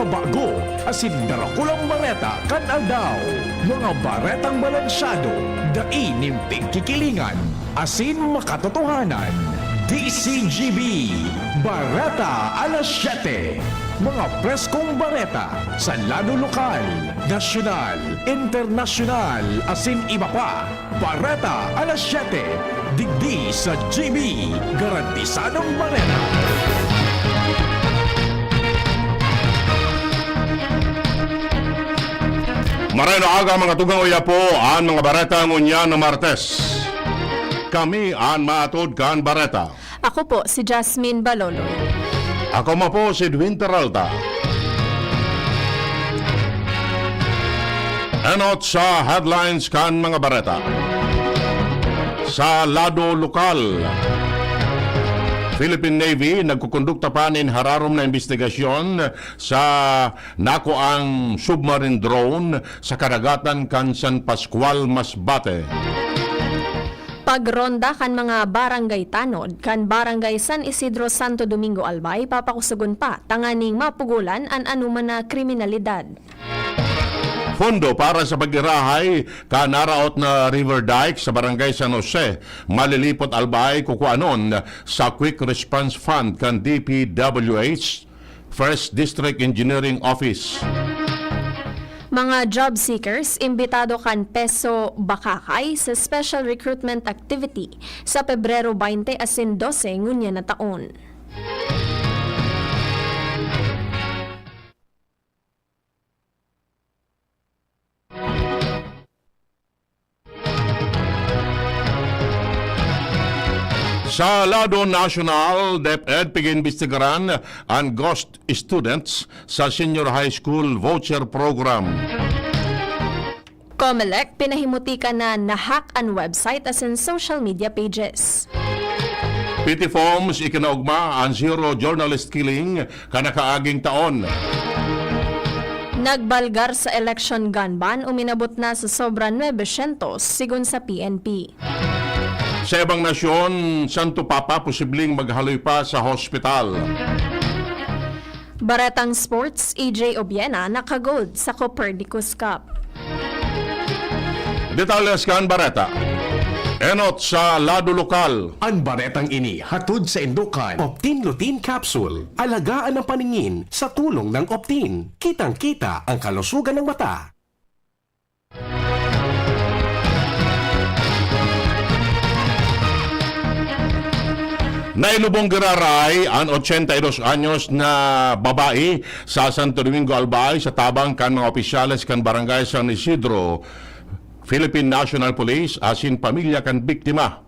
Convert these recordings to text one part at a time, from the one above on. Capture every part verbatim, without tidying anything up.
Bago asin darakulang bareta kan aldaw. Mga baretang balansyado, dai nin pigkikilingan, asin makatotohanan. D C G B, Bareta Alas Siyete. Mga preskong bareta sa lado lokal, nasyonal, internasyonal, asin iba pa. Bareta Alas Siyete, digdi sa G B, garantisadong bareta. Maray na aga, mga tugang, uya po an mga bareta ngunyan na Martes. Kami an maatod kan bareta. Ako po si Jasmine Baloloy. Ako man po si Edwin Peralta. Enot sa headlines kan mga bareta. Sa lado lokal, Philippine Navy nagkukondukta pa nin hararom na imbestigasyon sa nakuang submarine drone sa karagatan kan San Pascual, Masbate. Pagronda kan mga barangay tanod kan Barangay San Isidro, Santo Domingo, Albay, papakusogon pa tanganing mapugolan an anoman na kriminalidad. Pondo para sa pag-irahay kan naraot na river dike sa Barangay San Jose, Malilipot, Albay, kukuanon sa Quick Response Fund kan D P W H, First District Engineering Office. Mga job seekers imbitado kan PESO Bacacay sa special recruitment activity sa Pebrero twenty asin dose ngunyan na taon. Sa lado nasyonal, DepEd pig-iimbestigaran an ghost students sa Senior High School Voucher Program. Comelec pinahimutika na na-hack an website asin social media pages. Petty Forms ikinaogma an Zero Journalist Killing kan nakaaging taon. Nagbalgar sa election gun ban, uminabot na sa sobra nuebe syentos, sigon sa P N P. Sa ibang nasyon, Santo Papa posibleng maghaloy pa sa hospital. Baretang sports, E J Obiena naka-gold sa Copernicus Cup. Detalles kan bareta. Enot sa lado lokal. An baretang ini hatod saindo kan Optin Lutein Capsule. Alagaan ang paningin sa tulong ng Optin. Kitang-kita ang kalusugan ng mata. Nailubong giraray an ochenta y dos anyos na babae sa Santo Domingo, Albay, sa tabang kan mga opisyales kan Barangay San Isidro, Philippine National Police, asin pamilya kan biktima.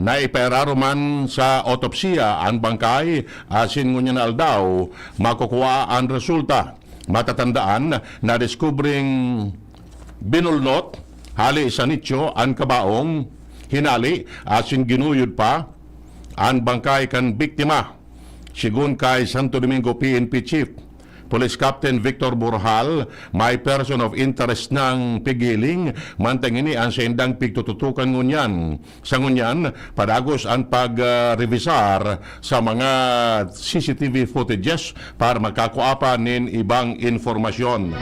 Naipairaro man sa otopsiya an bangkay, asin ngunyan na aldaw, makukua an resulta. Matatandaan, nadiskubreng binulnot hali sa nicho an kabaong, hinali asin ginuyod pa an bangkay kan biktima. Sigon kay Santo Domingo P N P Chief Police Captain Victor Borjal, may person of interest nang pighiling, mantang ini an saindang pigtututukan ngunyan. Sa ngunyan, padagos an pag, ah, revisar sa mga C C T V footages para makakua pa nin ibang impormasyon.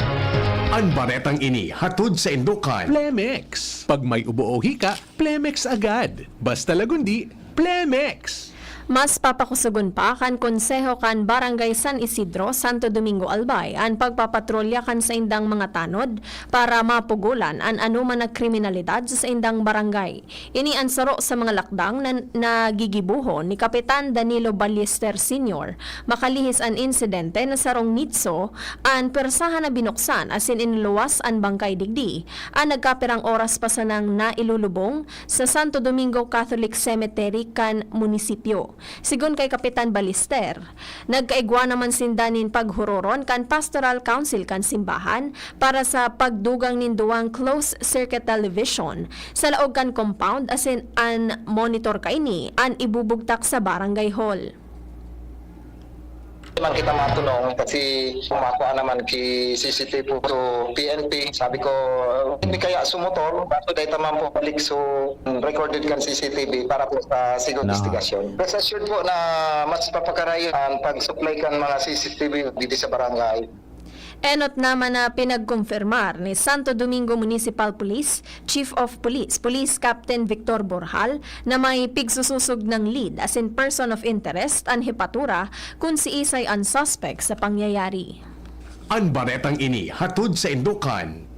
An baretang ini hatod saindo kan Plemex. Pag may ubo o hika, Plemex agad. Basta Lagundi, Plemex! Mas papakusogon pa kan Konseho kan Barangay San Isidro, Santo Domingo, Albay an pagpapatrolya kan saindang mga tanod para mapugolan an anoman na kriminalidad sa saindang barangay. Ini an saro sa mga lakdang na nagigibohon ni Kapitan Danilo Ballester Senior. Makalihis an insidente na sarong nitso an pwersahan na binuksan asin inluwas an bangkay digdi an nagkapirang oras pa sanang nailulubong sa Santo Domingo Catholic Cemetery kan munisipyo. Sigon kay Kapitan Ballester, nagkaigwa naman sinda nin paghuroron kan Pastoral Council kan simbahan para sa pagdugang nin duwang closed circuit television sa laog kan compound asin an monitor kaini an ibubugtak sa barangay hall. Man kita matunong kasi makua naman ki C C T V to P N P. Sabi ko, "Hindi kaya sumotol? Bato dahil tamang po balik so recorded kan C C T V para po sa sigong Na. Investigasyon." Rest assured po na mas papakarayo ang pag-supply kan mga C C T V dito sa barangay. Enot naman na pinagkumpirmar ni Santo Domingo Municipal Police Chief of Police, Police Captain Victor Borjal, na may pigsususog ng lead asin person of interest an hepatura kun siisay an suspect sa pangyayari. An baretang ini hatod saindo kan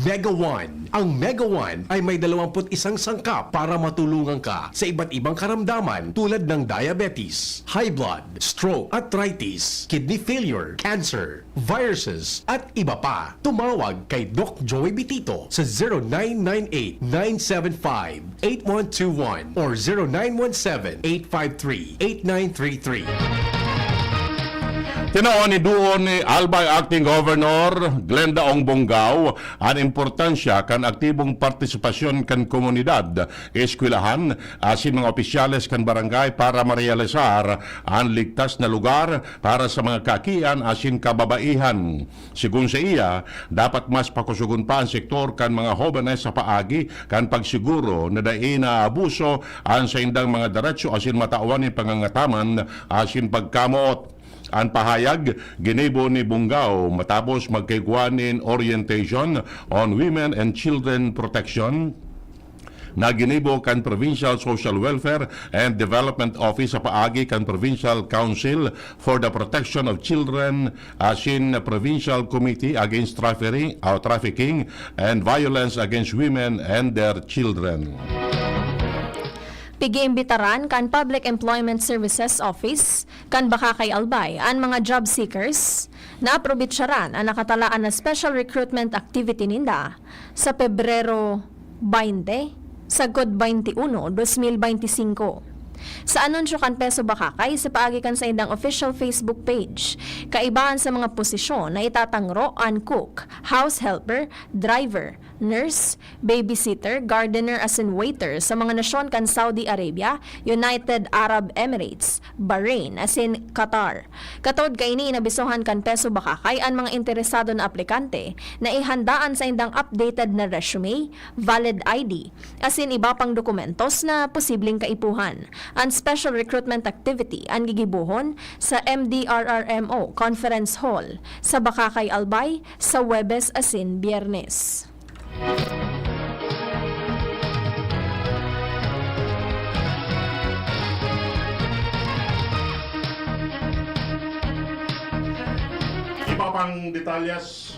Mega One. Ang Mega One ay may dalawampu't isang sangkap para matulungan ka sa iba't ibang karamdaman tulad ng diabetes, high blood, stroke, arthritis, kidney failure, cancer, viruses, at iba pa. Tumawag kay Doc Joey Bitito sa zero nine nine eight nine seven five eight one two one or zero nine one seven eight five three eight nine three three. Tinawan ni duon ni Albay Acting Governor Glenda Ong Bongao an importansya kan aktibong partisipasyon kan komunidad, eskwelahan, asin mga opisyales kan barangay para marealisar an ligtas na lugar para sa mga kaakian asin kababaihan. Sigon saiya, dapat mas pakusogon pa an sektor kan mga hobenes sa paagi kan pagsiguro na dai naaabuso an saindang mga deretso asin matawan nin pangangataman asin pagkamoot. An pahayag ginibo ni Bongao matapos magkaigwa nin Orientation on Women and Children Protection na ginibo kan Provincial Social Welfare and Development Office sa paagi kan Provincial Council for the Protection of Children asin Provincial Committee Against Trafficking, o Trafficking and Violence Against Women and Their Children. Pig-iimbitaran kan Public Employment Services Office kan Bacacay, Albay an mga job seekers na aprobitsaran an nakatalaan na special recruitment activity ninda sa Pebrero baynte, sagkod baynte uno, dos mil baynte singko. Sa anunsyo kan Peso Bacacay sa paagi kan saindang official Facebook page, kaibahan sa mga posisyon na itatangro an cook, house helper, driver, nurse, babysitter, gardener asin waiter sa mga nasyon kan Saudi Arabia, United Arab Emirates, Bahrain asin Qatar. Katod kaini, inabisohan kan Peso Bacacay an mga interesado na aplikante na ihanda an saindang updated na resume, valid I D, asin iba pang dokumentos na posibleng kaipuhan. An special recruitment activity an gigibohon sa M D R R M O Conference Hall sa Bacacay, Albay, sa Huwebes asin Biyernes. Iba pang detalyes.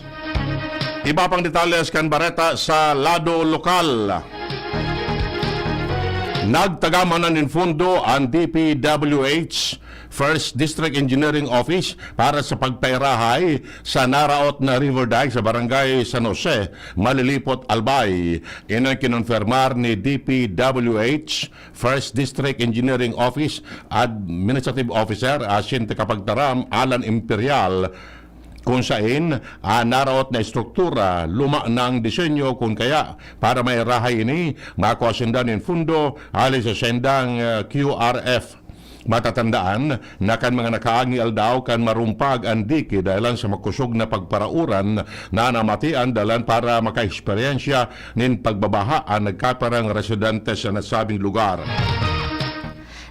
Iba pang detalyes kan bareta sa lado lokal. Nagtagamanan nin pondo an D P W H First District Engineering Office para sa pagpairahay sa naraot na river dike sa Barangay San Jose, Malilipot, Albay. Ini an kinonfirmar ni D P W H First District Engineering Office Administrative Officer asin takapagtaram Alan Imperial, kun sain an naraot na estruktura luma na an disenyo, kun kaya para mairahay ini, makua sinda nin pondo hali sa saindang, ah, Q R F. Matatandaan na kan mga nakaaging aldaw kan marumpag an dike dahelan sa makosog na pagparauran na namatian dalan para makaeksperyensya nin pagbabaha an nagkapirang residente sa nasabing lugar.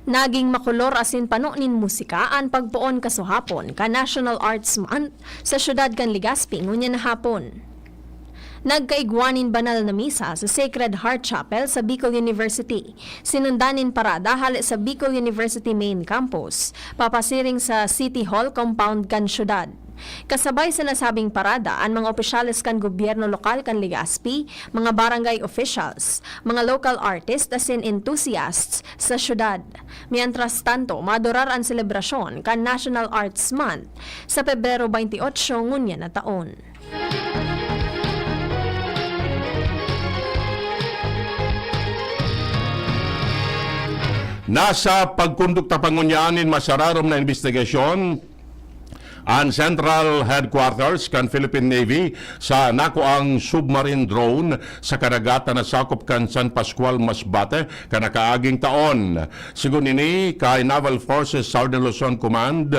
Naging makolor asin pano nin musika an pagpoon kasuhapon kan National Arts Month sa siyudad kan Legazpi ngunyan na hapon. Nagkaigwa nin banal na misa sa Sacred Heart Chapel sa Bicol University. Sinundan nin parada hale sa Bicol University Main Campus, papasiring sa City Hall compound kan syudad. Kasabay sa nasabing parada an mga opisyales kan gobyerno lokal kan Legazpi, mga barangay officials, mga local artist asin enthusiasts sa syudad. Mientras tanto, madurar an selebrasyon kan National Arts Month sa Pebrero baynte otso ngunyan na taon. Nasa pagkondukta pa ngunyan nin masararom na imbestigasyon an Central Headquarters kan Philippine Navy sa nakuang submarine drone sa karagatan na sakop kan San Pascual, Masbate, kan nakaaging taon. Sigon ini kay Naval Forces Southern Luzon Command,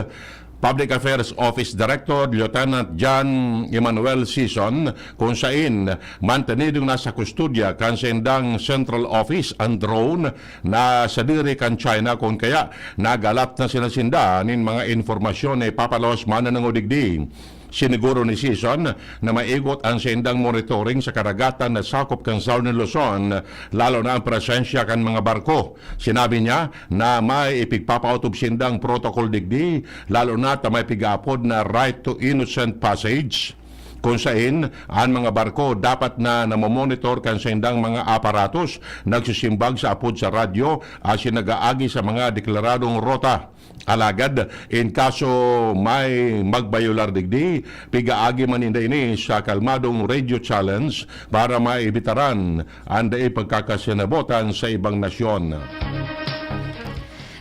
Public Affairs Office Director Lieutenant John Emmanuel Sison, kung sain mantenidong nasa kustodya kan saindang central office an drone na sadiri kan China, kun kaya nagalat na sila sinda nin mga impormasyon na ipapalos mananangod digdi. Siniguro ni Sison na maigot an saindang monitoring sa karagatan na sakop kan Southern Luzon, lalo na ang presensya kan mga barko. Sinabi niya na may ipigpapaotob sindang protocol digdi, lalo na ta may pigaapod na right to innocent passage, kung sain an mga barko dapat na namomonitor kan saindang mga aparatos, nagsisimbag sa apod sa radyo asin nag-aagi sa mga deklaradong rota. Alagad, in kaso may magbayolar digdi, pigaagi man ninda ini sa kalmadong radio challenge para maibitaran an dai pagkakasinabotan sa ibang nasyon.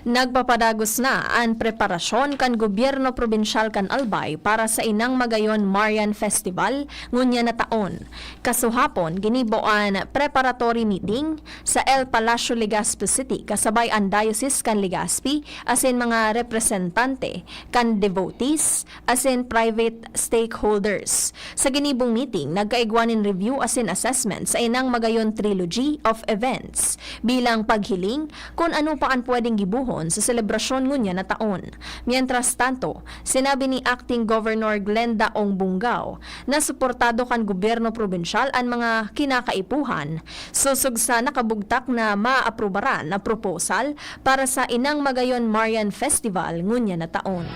Nagpapadagos na an preparasyon kan gobyerno probinsyal kan Albay para sa Inang Magayon Marian Festival ngunyan na taon. Kasuhapon, ginibo an preparatory meeting sa El Palacio, Legazpi City kasabay an Diocese kan Legazpi asin mga representante kan devotees asin private stakeholders. Sa ginibong meeting, nagkaigwa nin review asin assessment sa Inang Magayon Trilogy of Events bilang paghiling kun ano pa an pwedeng gibohon sa selebrasyon ngunyan na taon. Mientras tanto, sinabi ni Acting Governor Glenda Ong Bungao na suportado kan gobyerno probinsyal an mga kinakaipuhan sosog sa nakabugtak na maaprubaran na proposal para sa Inang Magayon Marian Festival ngunyan na taon.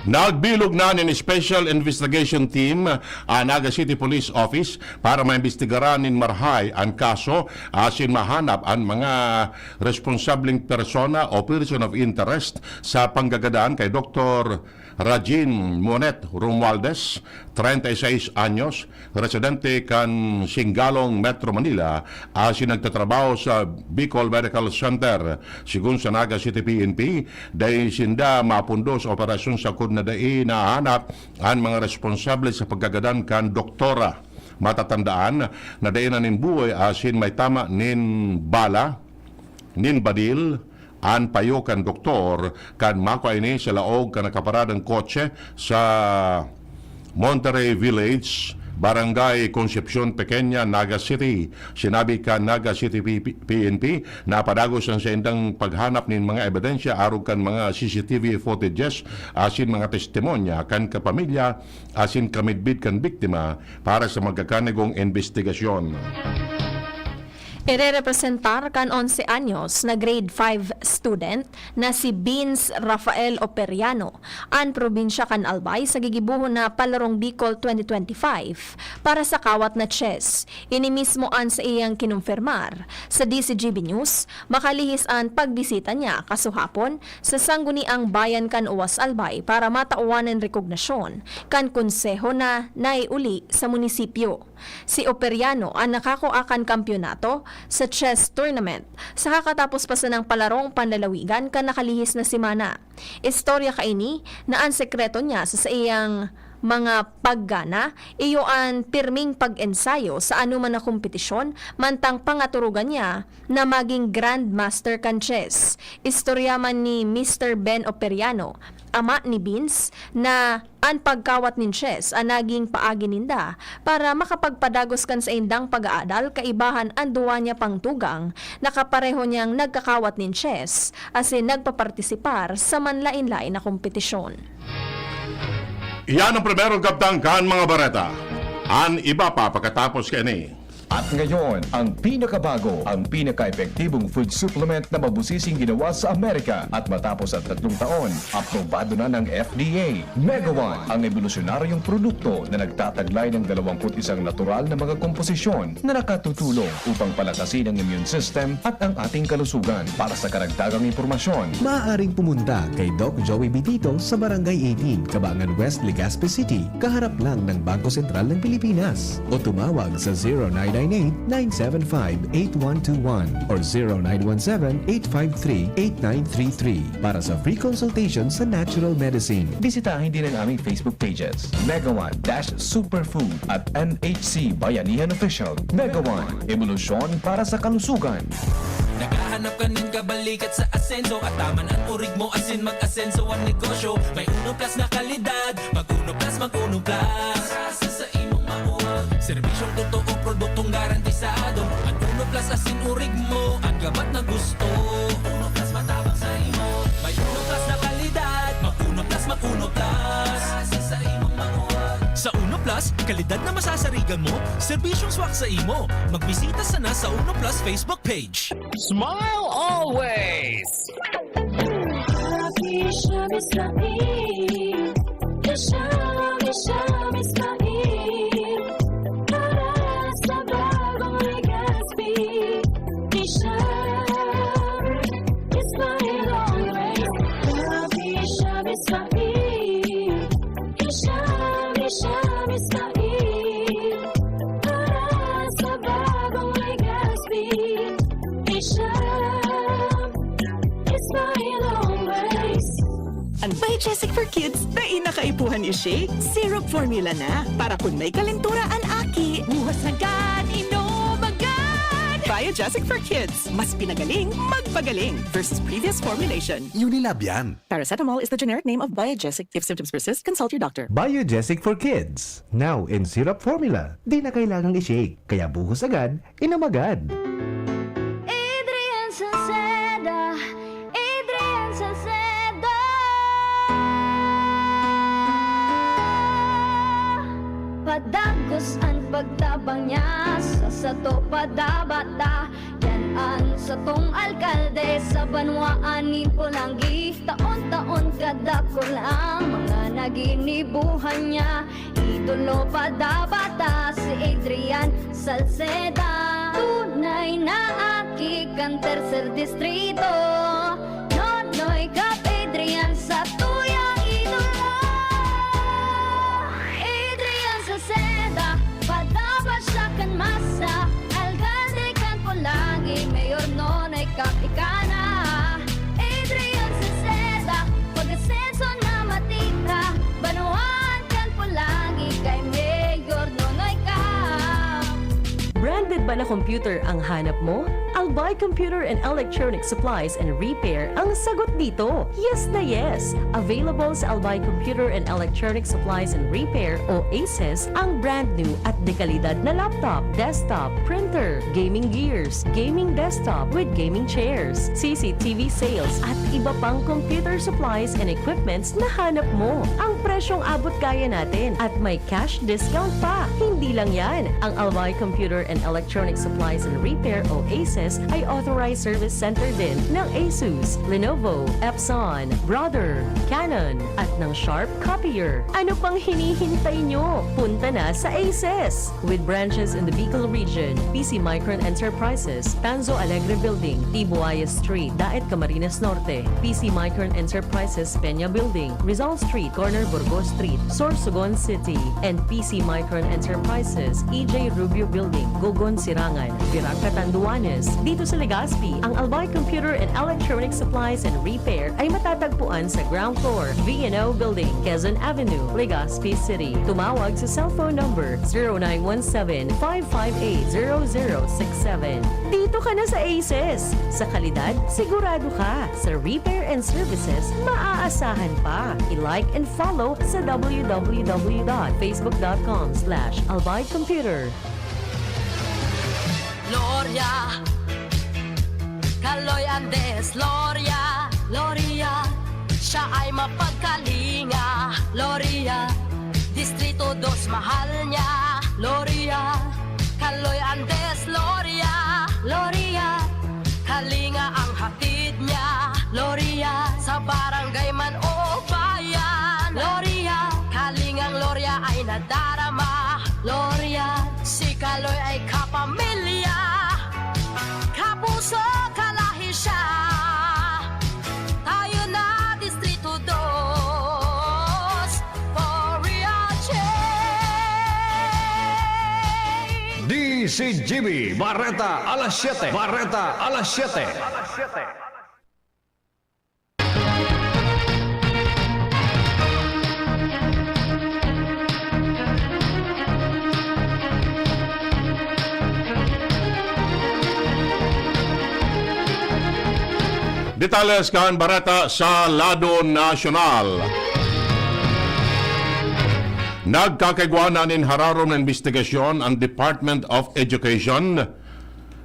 Nagbilog na nin Special Investigation Team an Naga City Police Office para maimbestigaran nin marahay an kaso asin mahanap an mga responsableng persona o person of interest sa panggagadan kay Doktor Rajin Monet Romualdez, treinta y seis anyos, residente kan Singalong, Metro Manila, asin nagtatrabaho sa Bicol Medical Center. Sigon sa Naga City P N P, dai sinda mapundo sa operasyon sagkod na dai nahanap an mga responsable sa pagkagadan kan doktora. Matatandaan na dai na nin buhay asin may tama nin bala, nin badil, an payo kan doktor kan makua ini sa laog kan nakaparadang kotse sa Monterrey Village, Barangay Concepcion Pequeña, Naga City. Sinabi kan Naga City P N P na padagos an saindang paghanap nin mga ebidensya arog kan mga C C T V footages asin mga testimonya kan kapamilya asin kamidbid kan biktima para sa magkakanigong imbestigasyon. Irerepresentar kan onse anyos na grade five student na si Beans Rafael Operiano an probinsya kan Albay sa gigibohon na Palarong Bicol twenty twenty-five para sa kawat na chess. Ini mismo an saiyang kinumpirmar sa D Z G B News makalihis an pagbisita niya kasuhapon sa Sangguniang Bayan kan Uwas Albay para matawan nin rekognasyon kan konseho na naiuli sa munisipyo. Si Operiano an nakakua kan kampiyonato sa chess tournament sa kakatapos pa sanang palarong panlalawigan kan nakalihis na semana. Istorya kaini na an sekreto niya sa saiyang mga paggana iyo an pirming pag-ensayo sa anoman na kompetisyon, mantang pangaturugan niya na magin grandmaster kan chess. Istorya man ni Mister Ben Operiano, ama ni Beans, na an pagkawat nin chess an nagin paagi ninda para makapagpadagos kan saindang pag-aadal kaibahan an duwa niya pang tugang na kapareho niyang nagkakawat nin chess asin nagpapartisipar sa manlaen-laen na kompetisyon. Iyan ang primerong kabtang kan mga bareta. An iba pa pagkatapos kaini. At ngayon, ang pinakabago, ang pinaka-epektibong food supplement na mabusising ginawa sa Amerika at matapos ang tatlong taon, aprobado na ng F D A. Megawan, ang ebolusyonaryong produkto na nagtataglay ng dalawampu't isang natural na mga komposisyon na nakatutulong upang palakasin ang immune system at ang ating kalusugan. Para sa karagdagang impormasyon, Maaaring pumunta kay Doc Joey Bitito sa Barangay eighteen, Cabangan West, Legazpi City, kaharap lang ng Bangko Sentral ng Pilipinas. O tumawag sa zero nine nine eight, nine seven five, eight one two one or zero nine one seven, eight five three, eight nine three three para sa free consultation sa natural medicine. Bisitahin din ang aming Facebook pages, Megawan dash Superfood at N H C Bayanihan Official. Megawan, ebolusyon para sa kalusugan. Naghahanap ka nin kabalikat sa asenso, at taman an orig mo asin mag-asenso an negosyo. May Uno Plus na kalidad, mag Uno Plus, mag Uno Plus. Para sa, sa imong mauwag. Serbisyong totoo, produktong garantisado. An Uno Plus asin orig mo, an gabat na gusto. Uno Plus matabang sa imo. May Uno Plus na kalidad, mag Uno Plus, mag Uno Plus. Para sa, sa imong mauwag. Sa Uno Plus, kalidad na masasarigan mo, serbisyong swak sa imo. Magbisita sana sa Uno Plus Facebook page. Smile always! Happy Shop Ismail. Happy Shop, Happy Shop Ismail. Para sa bagong Legazpi. Happy Shop Ismail always. Happy Shop Ismail. Happy Shop, Happy Shop Ismail. Para sa bagong Legazpi. Happy Shop Ismail always. An Biogesic for Kids, dai na kaipuhan i-shake. Syrup formula na. Para kun may kalentura an aki. Buhas agad, inom agad! Biogesic for Kids. Mas pinagaling, magpagaling. Versus previous formulation. Unilab yan. Paracetamol is the generic name of Biogesic. If symptoms persist, consult your doctor. Biogesic for Kids. Now in syrup formula. Di na kailangang i-shake. Kaya buhos agad, inom agad. Adrian Salceda, Adrian Salceda. Padagos an pagtabang niya sa sato padabata. Yan an satong alkalde sa banwaan nin Polangui. Taon-taon kadakul ang mga naginibuhan niya. Idolo padabata si Adrian Salceda. Tunay na aki kan Tercer Distrito. Nonoy Cap Adrian satuyang idolo. Adrian Salceda, padabata siya kan masa. Alkalde kan Polangui, Mayor Nonoy Cap ika na. Adrian Salceda, pag-asenso na matika. Banwaan kan Polangui kay Mayor Nonoy Cap. Branded ba na computer ang hanap mo? Albay Computer and Electronic Supplies and Repair ang sagot dito. Yes na yes! Available sa Albay Computer and Electronic Supplies and Repair o ACES ang brand new at dekalidad na laptop, desktop, printer, gaming gears, gaming desktop with gaming chairs, C C T V sales at iba pang computer supplies and equipments na hanap mo. Ang presyong abot kaya natin at may cash discount pa. Hindi lang yan, ang Albay Computer and Electronic Supplies and Repair o ACES ay authorized service center din ng Asus, Lenovo, Epson, Brother, Canon, at ng Sharp Copier. Ano pang hinihintay nyo? Punta na sa ACES! With branches in the Bicol region, P C Micron Enterprises, Tanzo Alegre Building, Tibuayas Street, Daet, Camarines Norte, P C Micron Enterprises, Peña Building, Rizal Street, corner Burgos Street, Sorsogon City, and P C Micron Enterprises, E J Rubio Building, Gogon, Sirangan, Virac, Catanduanes. Dito sa Legazpi, ang Albay Computer and Electronic Supplies and Repair ay matatagpuan sa ground floor, V and O Building, Quezon Avenue, Legazpi City. Tumawag sa cellphone number zero nine one seven, five five eight, zero zero six seven. Dito ka na sa ACES! Sa kalidad, sigurado ka. Sa repair and services, maaasahan pa. I-like and follow sa w w w dot facebook dot com slash albay computer. Gloria, Kaloy Andes, Gloria, Gloria, siya ay mapagkalinga, Gloria, Distrito Dos mahal niya, Gloria, Kaloy Andes, Gloria, Gloria, kalinga ang hatid niya, Gloria, sa barangay man o bayan, Gloria, kalingang Gloria ay nadarama, Gloria, si Kaloy ay kapamilya, kapuso, kalahi siya. Tayo na, Distrito Dos, for real change. D C G B, Bareta alas siyete. Bareta alas siyete. Detalles kan bareta sa lado nasyonal. Nagkakaigwa na nin hararom na imbestigasyon ang Department of Education.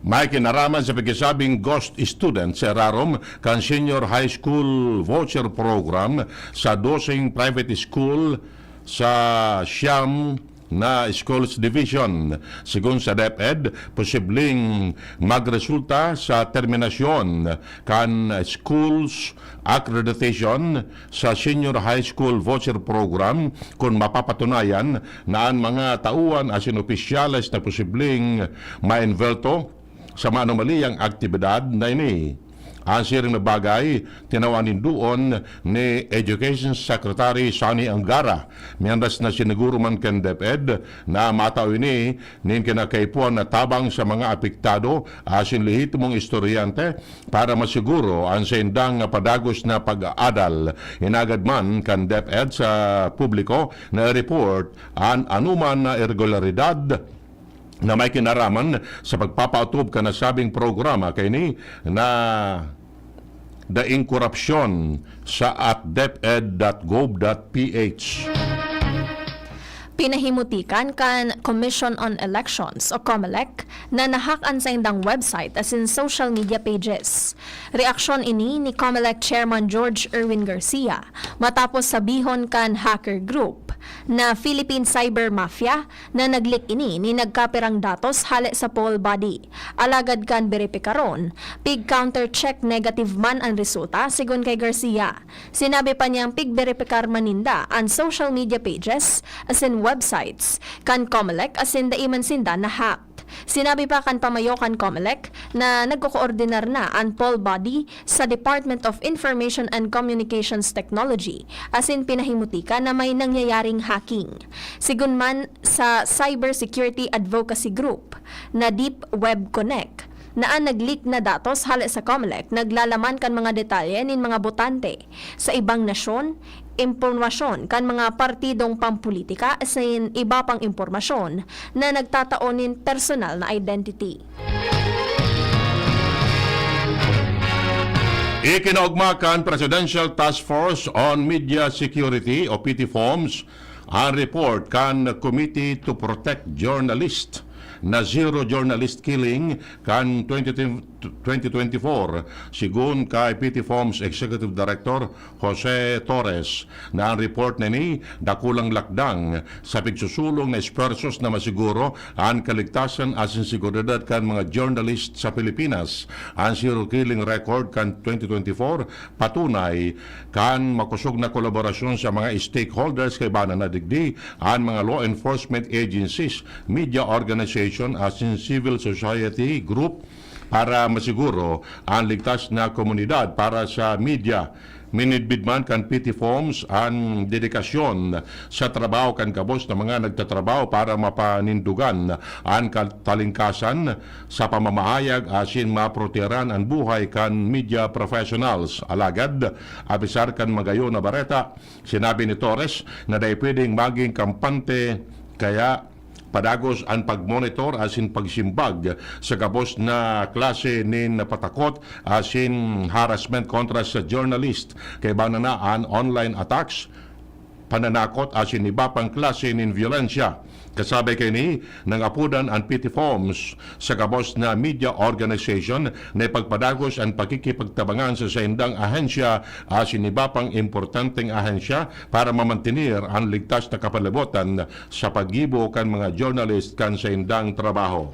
May kinaraman sa pagkasabing ghost student sa irarom kan Senior High School Voucher Program sa doseng private school sa siyam na Schools Division. Sigon sa DepEd, posibleng magresulta sa terminasyon kan schools accreditation sa Senior High School Voucher Program kun mapapatunayan na an mga tauan asin opisyales na posibleng maenvolto sa maanomaliyang aktibidad na ini. An siring na bagay, tinawan nin duon ni Education Secretary Sonny Angara, mientras na siniguro man kan DepEd na matao ini nin kinakaipuhan na tabang sa mga apektado asin lehitimong estudyante para masiguro an saindang padagos na pag-aadal. Inagad man kan DepEd sa publiko na i-report an anoman na irregularidad na may kinaraman sa pagpapaotob kan nasabing programa kaini na daing korupsyon sa at deped dot gov dot ph. Pinahimutikan kan Commission on Elections o COMELEC na na-hack an saindang website asin social media pages. Reaksyon ini ni COMELEC Chairman George Erwin Garcia matapos sabihon kan hacker group na Philippine Cyber Mafia na nag-leak ini nin nagkapirang datos hale sa poll body. Alagad kan beripikaron, pig-counter check negative man an resulta, sigon kay Garcia. Sinabi pa niyang pigberipikar man ninda an social media pages asin websites kan COMELEC asin dai man sinda na-hack. Sinabi pa kan pamayo kan COMELEC na nagkokoordinar na an poll body sa Department of Information and Communications Technology asin pinahimutika na may nangyayaring hacking. Sigon man sa Cybersecurity Advocacy Group na Deep Web Connect, na an nag-leak na datos hale sa COMELEC naglalaman kan mga detalye nin mga botante sa ibang nasyon, impormasyon kan mga partidong pampulitika asin iba pang impormasyon na nagtatao nin personal na identity. Ikinaogma kan Presidential Task Force on Media Security o P T FOMS ang report kan Committee to Protect Journalists na Zero Journalist Killing kan twenty twenty-four, sigon kay P T FOMS Executive Director Jose Torres, na ang report na ini dakulang lakdang sa pigsusulong na esfuerzos na masiguro an kaligtasan asin seguridad kan mga journalist sa Pilipinas. An zero killing record kan twenty twenty-four patunay kan makosog na kolaborasyon sa mga stakeholders kaiba na digdi, an mga law enforcement agencies, media organization asin civil society group para masiguro an ligtas na komunidad para sa media. Minidbid man kan P T FOMS an dedikasyon sa trabaho kan gabos na mga nagtatrabaho para mapanindogan an katalingkasan sa pamamahayag asin maproteharan an buhay kan media professionals. Alagad, apisar kan magayon na bareta, sinabi ni Torres na dai pwedeng maging kampante, kaya padagos an pagmonitor asin pagsimbag sa gabos na klase nin patakot asin harassment kontra sa journalist. Kaiba na na an online attacks, pananakot asin iba pang klase nin byolensya. Kasabay kaini, nangapodan an P T FOMS sa gabos na media organization na ipagpadagos an pakikipagtabangan sa saindang ahensya asin iba pang importanteng ahensya para mamantener an ligtas na kapalibutan sa paggibo kan mga journalist kan saindang trabaho.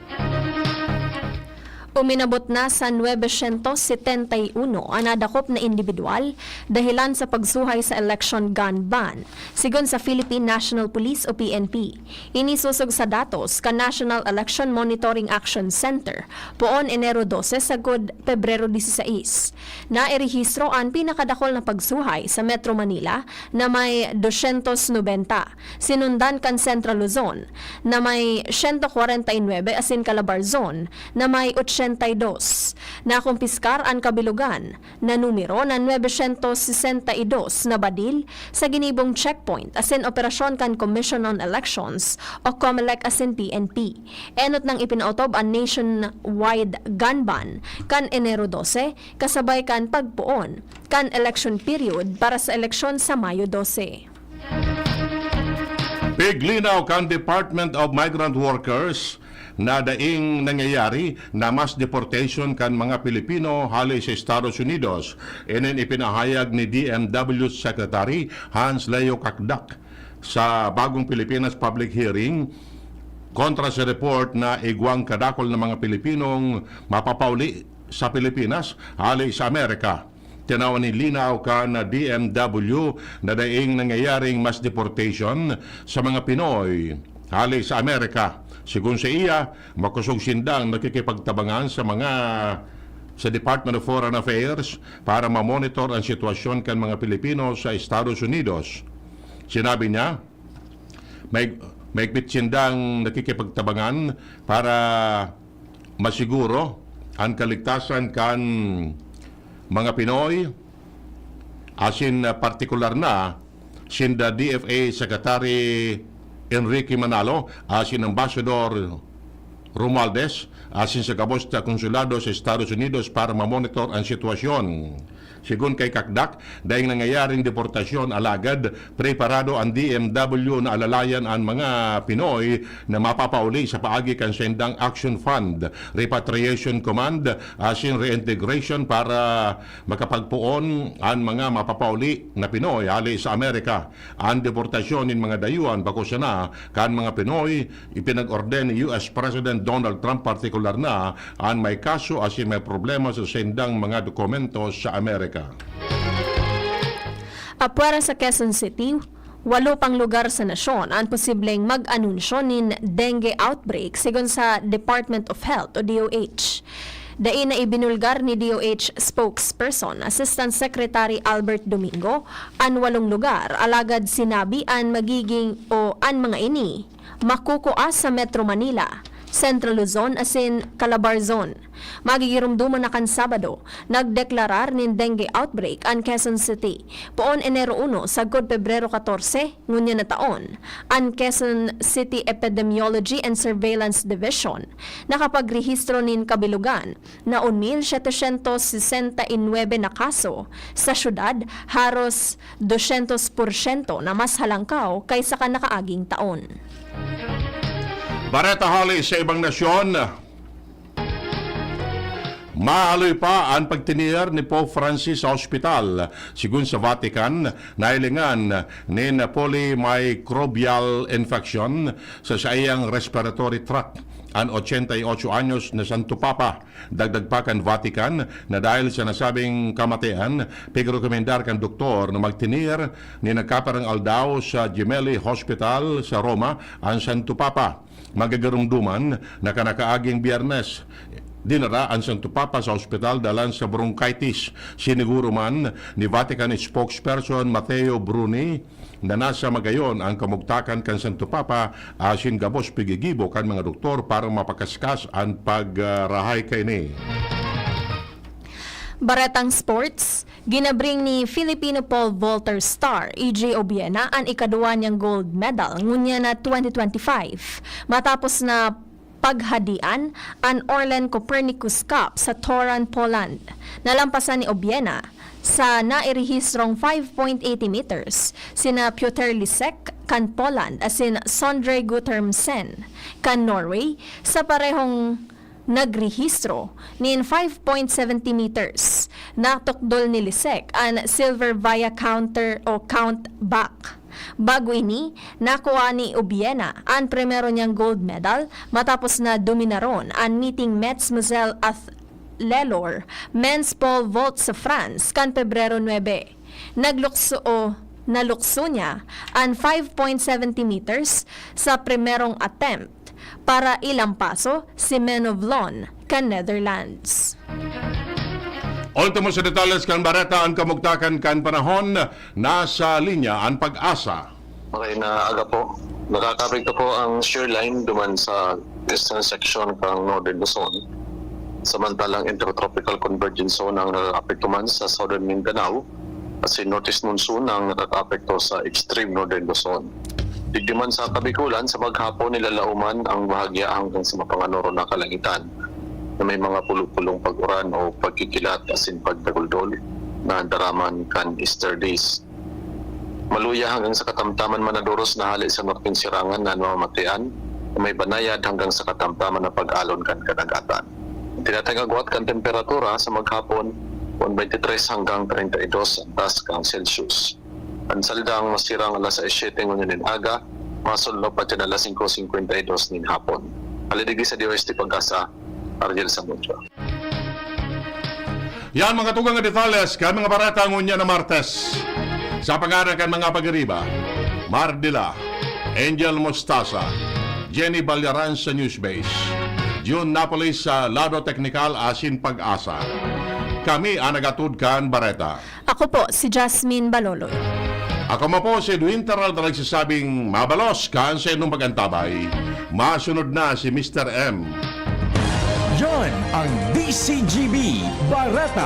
Uminabot na sa nuebe syentos setenta y uno an nadakop na indibidwal dahelan sa pagsuhay sa election gun ban, sigon sa Philippine National Police o P N P. Ini sosog sa datos kan National Election Monitoring Action Center, poon Enero dose sagkod Pebrero dieciséis. Nairehistro an pinakadakol na pagsuhay sa Metro Manila na may dosyentos nobenta, sinundan kan Central Luzon na may siyento kwarenta y nuebe asin Calabarzon na may sesenta y dos. Nakumpiskar an kabilogan na numero na nuebe syentos sesenta y dos na badil sa ginibong checkpoint asin operasyon kan Commission on Elections o COMELEC asin P N P. Enot nang ipinaotob an nationwide gun ban kan Enero dose, kasabay kan pagpoon kan election period para sa eleksyon sa Mayo dose. Piglinaw kan Department of Migrant Workers na daing nangyayari na mas deportation kan mga Pilipino hale sa Estados Unidos. Inin ipinahayag ni D M W Secretary Hans Leo Cacdac sa Bagong Pilipinas Public Hearing kontra sa report na igwang kadakol na mga Pilipinong mapapauli sa Pilipinas hale sa Amerika. Tinawan nin linaw kan D M W na daing nangyayaring mas deportation sa mga Pinoy hale sa Amerika. Sigon sa iya, makosog sindang nakikipagtabangan sa mga, sa Department of Foreign Affairs para mamonitor ang sitwasyon kan mga Pilipino sa Estados Unidos. Sinabi niya, may, mahigpit sindang nakikipagtabangan para masiguro an kaligtasan kan mga Pinoy, asin, ah, partikular na sinda D F A Secretary Enrique Manalo asin Ambassador Romualdez asin sa gabos na konsulado sa Estados Unidos para mamonitor ang sitwasyon. Sigon kay Cacdac, daing nangyayaring deportasyon, alagad preparado an D M W na alalayan an mga Pinoy na mapapauli sa paagi kan saindang Action Fund, Repatriation Command, asin reintegration para makapagpoon an mga mapapauli na Pinoy hale sa Amerika. An deportasyon nin mga dayuhan bako sana kan mga Pinoy, ipinag-orden ni U S President Donald Trump, partikular na an may kaso asin may problema sa saindang mga dokumento sa Amerika. Apwera sa Quezon City, walo pang lugar sa nasyon an posibleng mag-anunsyo nin dengue outbreak, sigon sa Department of Health o D O H. Dai na ibinulgar ni D O H spokesperson, Assistant Secretary Albert Domingo, an walong lugar, alagad sinabi an magiging o an mga ini makukua sa Metro Manila, Central Luzon asin Calabarzon. Magigiromdomon na kan Sabado, nagdeklarar nin dengue outbreak an Quezon City. Poon Enero uno sagkod Pebrero katorse, ngunyan na taon, an Quezon City Epidemiology and Surveillance Division nakapagrehistro nin kabilogan na un mil setecientos sesenta y nuebe na kaso, sa syudad, haros dosyentos porsyento na mas halangkaw kaysa kan nakaaging taon. Bareta hale sa ibang nasyon. Mahaloy pa an pagtener ni Pope Francis sa ospital. Sigon sa Vatican, nahilingan nin polymicrobial infection sa saiyang respiratory tract an ochenta y ocho anyos na Santo Papa. Dagdag pa kan Vatican na dahil sa nasabing kamatian, pigrekomendar kan doktor na magtener nin nagkaparang aldaw sa Gemelli Hospital sa Roma an Santo Papa. Magagiromdoman na kan nakaaging Biyernes, dinara an Santo Papa sa ospital dalan sa bronchitis. Siniguro man ni Vatican spokesperson Matteo Bruni na nasa magayon an kamugtakan kan Santo Papa asin gabos pigigibo kan mga doktor para mapakaskas an pagrahay kaini. Baretang sports, ginabring ni Filipino pole vaulter star E J Obiena an ikaduwa niyang gold medal ngunyan na twenty twenty-five, matapos na paghadian an Orlen Copernicus Cup sa Toruń, Poland. Nalampasan ni Obiena sa nairehistrong five point eighty meters sina Piotr Lisek kan Poland asin Sondre Guttormsen kan Norway sa parehong nagrehistro nin five point seventy meters. Natukdol ni Lisek an silver via counter o count back. Bago ini, nakuha ni Obiena an primero niyang gold medal matapos na dominaron an meeting Metz Moselle Athlelor men's pole vault sa France kan Pebrero nuebe. Naglukso o nalukso niya an five point seventy meters sa primerong attempt para ilampaso si Menno Vlon kan Netherlands. Ultimo sa detalles kan bareta, an kamugtakan kan panahon. Nasa linya an PAGASA. Okay, na aga po. Nakakapit ko po ang shear line duman sa eastern section ng Northern Luzon. Samantalang Intertropical Convergence Zone ang nakakaapekto man sa Southern Mindanao, asin Northeast Monsoon ang nakakaapekto sa Extreme Northern Luzon. Digdi man sa Kabikulan, sa maghapon nilalauman ang bahagya hanggang sa mapanganoron na kalangitan na may mga pulo-pulong pag-uran o pagkikilat asin pagdaguldol na daraman kan easterlies. Maluya hanggang sa katamtaman manadoros na hale sa norteng sirangan na namamatean na may banayad hanggang sa katamtaman na pag-alon kan kadagatan. Ang tinatayang agwat kan temperatura sa maghapon, one twenty-three hanggang treinta y dos ang taas kan Celsius. Ang saldang masirang alas sais siyete ngunyan nin aga, masunlop pa dyan alas singko singkwenta y dos nin hapon. Hale digdi sa D O S T Pag-asa, Ariel Samudio. Yan mga tugang na detalles kan mga bareta ngunyan na Martes. Sa pangaran kan mga pagiriba, Mardila, Angel Mostaza, Jenny Ballaran sa Newsbase, June Napoles sa lado teknikal asin Pag-asa. Kami ang nagatod kan bareta. Ako po si Jasmine Baloloy. Ako man po si Edwin Terralda nagsasabing mabalos kan sa inyong pag-antabay. Masunod na si Mister M. Yan ang D C G B Bareta.